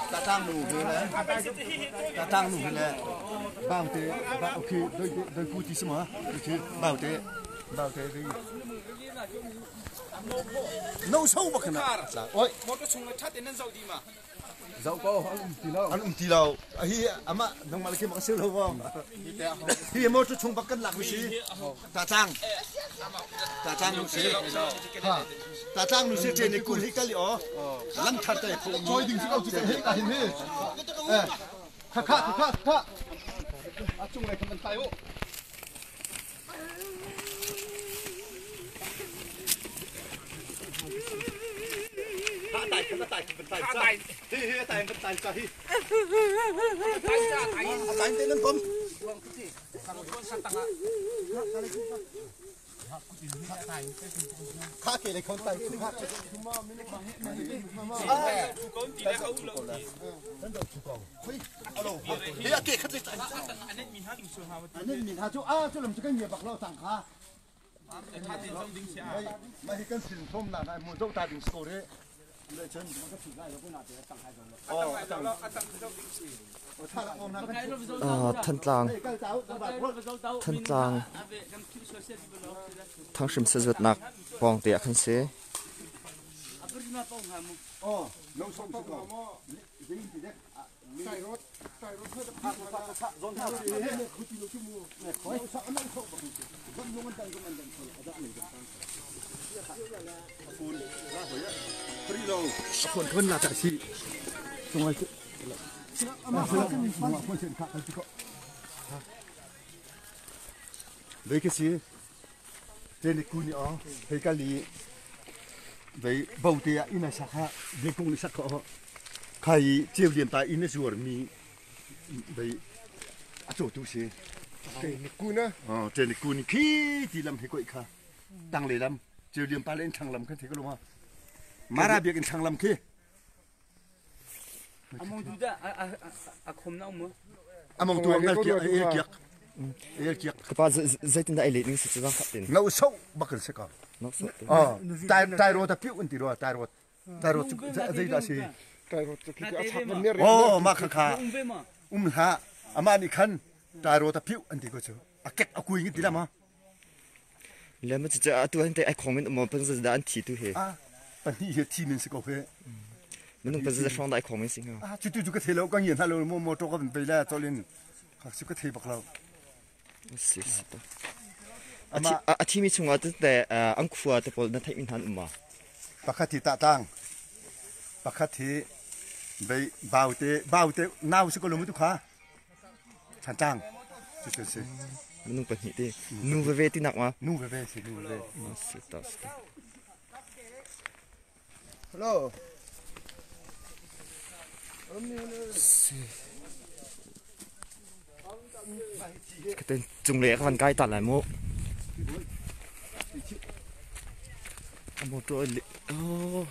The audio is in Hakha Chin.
Tatang nu hi le baute ba okay doi doi pu ti sima okay baute baute doi no so bak na oi motor chung that in nan zoh di ma Zoh ko an um ti lo. An um ti lo. Hi ama nangmah le keimah si lo vong. Hi motor chung bak kan lak mi si. Ta tlang. Ta tlang nu si. Ta tlang nu si ṭen i kul hi kal i o. Lam thar te phu. Choi ding si ko chu he ka hin hi. Eh. Kha kha kha kha. A chung lei khan an tai u. Thantlang Thantlang Thanghrim sazatnak pawngte ah khan si. Ve ka si Tenikuni aw hei kal i vei bote ah inn a sak ha biakung nih sak kho khai i ceu lian pa inn a zuar mi vei a cawtu si Tenikuna Tenikuni khi ti lam he koi kha tang le lam ceu lian pa le in thlang lam khan the ko lo ma Mara biak in thlang lam khi Among tu dah a khom na um Among tu ngal kiak el kiak el kiak Ka pa zeitin dah ei leh ning si cu zang khat tin. Ngau so bakal se ka. Ngau so. Ah tai tai ro ta piu an ti ro tai ro tai ro chu zei dah si. Tai ro chu khi a chak man mer. Oh ma kha kha. Um hla ama ni khan tai ro ta piu an ti ko chu. A kek a kui ngi ti la ma. Le ma cu atu han te ai khong min um pan za an thi tu he. Ah pahnih he thi min si ko he. Minung pan za hrawng da ai khong min si nga. Ah cu tu cu ka thei lo ka ngian hna lo mo motor ka van pe la cholin ka cu ka thei bak lo. Si si to. A thi mi chungah te an khua te pawl na theih mi hna an um ma? Pakhat hi tahtlang pakhat hi bei baute baute nau si ko lo mu tu kha Thantlang cu cu si. Minung pahnih ti. Nu veve ti nak ma? Nu veve si nu veve. Si ta si. Hello. Si. Katen cung le ka van kai ta lai mu. Motor le oh.